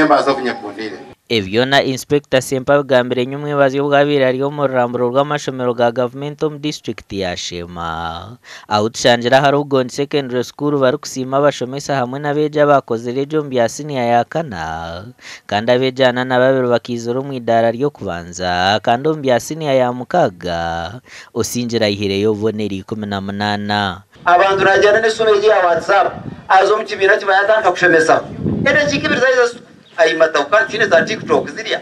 Members of Nyekundire. Ebi byona Inspector Ssempa abigambire nyomwebazyo obu abaire ari omu ruramburo rw'amashomero ga gavumenti omu disiturikiti ya Sheema ahu tushangire ahari Bugongi Secondary School barikusiima abashomesa hamwe n'abeegi abakozire gye omu bya siniya ya kana kandi abeegi 42 bakaizira omu idaara ry'okubanza kandi omu bya siniya ya mukaaga Osingire aihireyo obubonero 18. Abantu nagyenda n'esimu egi ya WhatsApp aza omu kibiina kiba yatandika kushomesa edakiika ibiri zaheza ayimataho kandi tihaine za TikTok zirya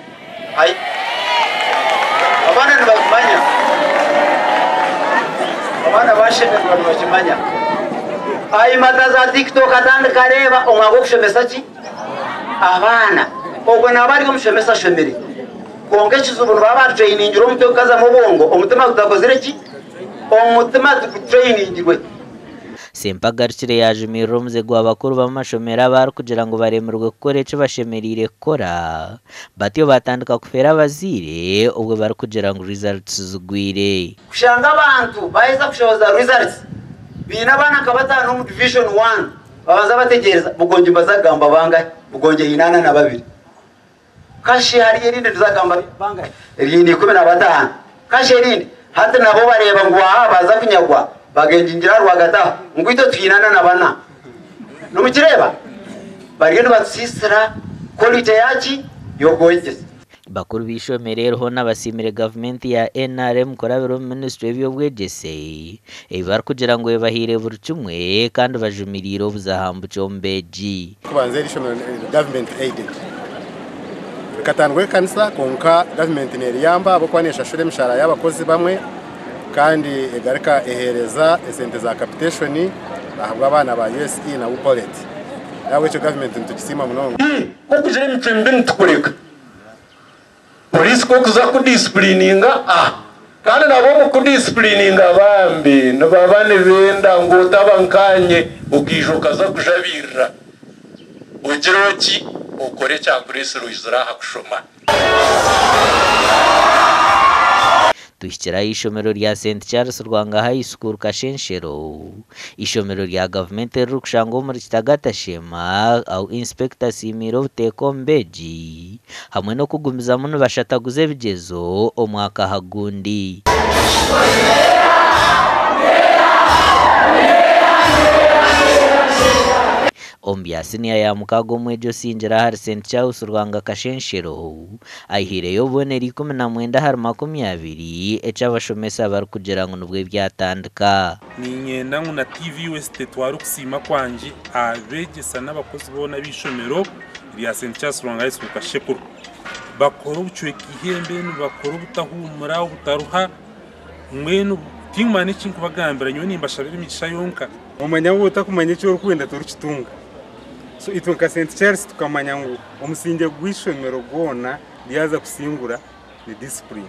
abaana nibazimanya abaana bashemererwa nibakimanya ayimata za TikTok atandika areeba omwanya gw'okushomesa ki abaana ogwo naaba ari omushomesa ashomire kwonka ekizibu nibaba batureyiningire omutwe gukazamu obwongo omutima gutakozire ki Omutima tigutureyiningyirwe. Ssempa agarukire yaajumirira omuze gwa bakuru b'amashomero abu arikugira ngu baremirwe kukora eki bashemereire kukora batyo baatandika kufeera abazaire obwo barikugira ngu results zigwire. Kushanga abantu baaheza kushohoza results baine abaana nka bataano omu division one babanza bategyereza Bugongi mbaza kugamba bangahi? Bugongi eine ana na babiri. Kashi hariyo erindi rizagamba bangahi? Erindi 15. Kashi erindi? Hati nabo bareeba ngu aha baaza kunyagwa, bagengyingira aha rwagati aho, ngu itwe twine ana na bana. Nimukireeba? Bariyo nibatusiisira quality yaaki? Y'obwegyese. Bakuru b'eishomero eri hoona basiimire gavumenti ya NRM kurabira omu minisitule y'eby'obwegyese ei barikugira ngu ebahaire buri kimwe kandi bajumiriire obuzahambuki omu beegi. Kubanza eri ishomero ni government aided rikatandikwaho ekanisa kwonka government neriyamba ahabw'okuba neshashura emishahara y'abakozi bamwe kandi egaruka ehereza esente za capitation ahabw'abaana ba USE na UPOLET nahabwekyo government nitugisiima munonga. Ku okugira emicwe mibi nitukureka. Police ku okuza kukudisipulininga ah kandi nabo omu kukudisipulininga bambi nibaba nibenda ngu otaba nkaanye okaija okaza kujabirira ogire oti okore ekyakureetsire oizire aha kushoma. Tuhikire aha ishomero rya St Charles Rwanga High School Kashenshero, ishomero rya gavumenti eririkushangwa omuri Kitagata Sheema ahu Inspector asiimiire obuteeka omu beegi hamwe n'okugumizamu nibashataguza ebigyezo omwaka aha gundi. Omu bya siniya ya mukaaga omwegi osingire ahari St Charles Rwanga Kashenshero Aihaireyo obubonero 19 ahari 20 eki abashomesa barikugira ngu nibwo byatandika. Niinyenda ngu na TV West etware okusiima kwangye aha beegyesa n'abakozi boona ab'eishomero rya St Charles Lwanga High School Kashekuro. Bakora obucweka eihembe, nibakora obutahuumura, obutaruha, mbwenu tinkumanya n'eki nkubagambira, nyowe nimbashabira emigisha yonka. Omanya waaba otakumanya eki orikwenda torikitunga. So itwe nka St Charles tukamanya ngu omusingye gw'eishomero gwona ryaza kusingura ni discipline.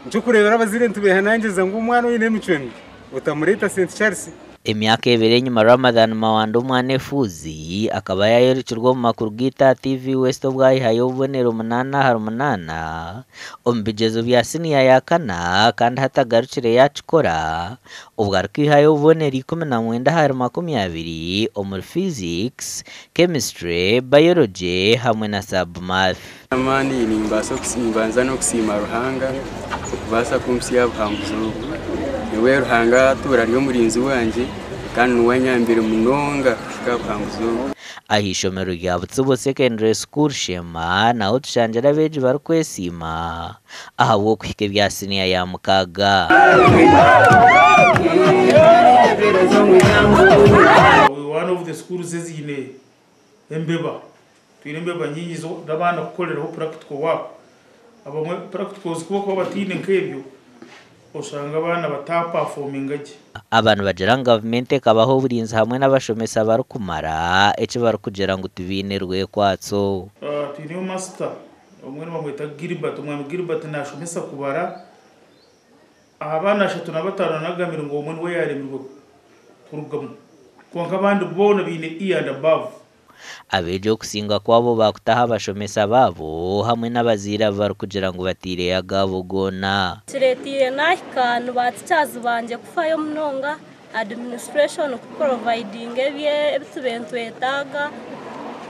Nikyo kureebera abazaire nitubehanangiriza ngu omwana oine emicwe mibi otamureeta St Charles. Emyaka ebiri enyima Ramadhan Mawanda omwana efuuzi akaba yayorekirwe omu makuru gaitu aha TV West obu ayihayo obubonero munaana ahari munaana omu bigyezo bya siniya ya kana kandi hati agarukire yakikora Obwo arikwihayo obubonero 19 ahari 20 omuri Physics, Chemistry, Biology hamwe na Sub-Math. Amaani nimbaasa nimbanza n'okusiima Ruhanga okubaasa kumpitsya aha buhanguzi obu. Niwe Ruhanga atuura ari omurinzi wangye kandi niwe anyambire munonga kuhika aha buhanguzi obu. Aha ishomero rya Butsibo Secondary School Sheema naho tushangire abeegi barikwesiima ahabw'okuhika ebya siniya ya mukaaga. We one of the schools eziine embeba. Twine embeba nyingi z'abaana kukoreraho practical work. Abamwe practicals ku barikuba bataine nk'ebyo, oshanga abaana bataapafominga gye. Aba nibagira ngu gavumenti ekabaha oburinzi hamwe n'abashomesa barikumara eki barikugira ngu tibaine rwekwatso. Twineyo master Omwe nibamweta Gilbert, omwami Gilbert nashomesa kubara aha baana 35 nagambire ngu omwe niwe yaremirwe kurugamu kwonka abandi boona baine E and above. Abeegi okusinga kwabo baakutaho abashomesa baabo hamwe n'abazaire abu barikugira ngu bataireyo agaabo goona. Kireteire nahika ni ba teachers bangye kufayo munonga, administration ku providinga ebi tubaire nitwetaaga.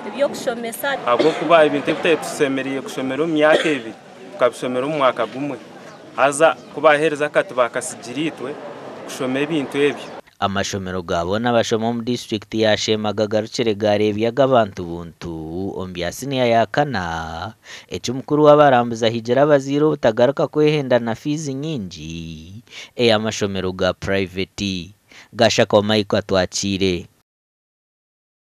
eby'okushomesa. Ahabw'okuba ebintu ebi tutari tusemeriire kushomera omu myaka ebiri, tukabishomera omu mwaka gumwe. Haza ku baaheereza akati baakatsigira itwe kushoma ebintu ebyo. Amashomero ga boona abashoma omu disiturikiti ya Sheema gagarukire gaareebya ag'abantu buntu omu bya siniya ya kana, eki mukuru w'abarambuzi ahigire abazaire obutagaruka kwehenda na fiizi nyingi ey'amashomero ga purayiveti. Gashakwa Michael Atwakiire.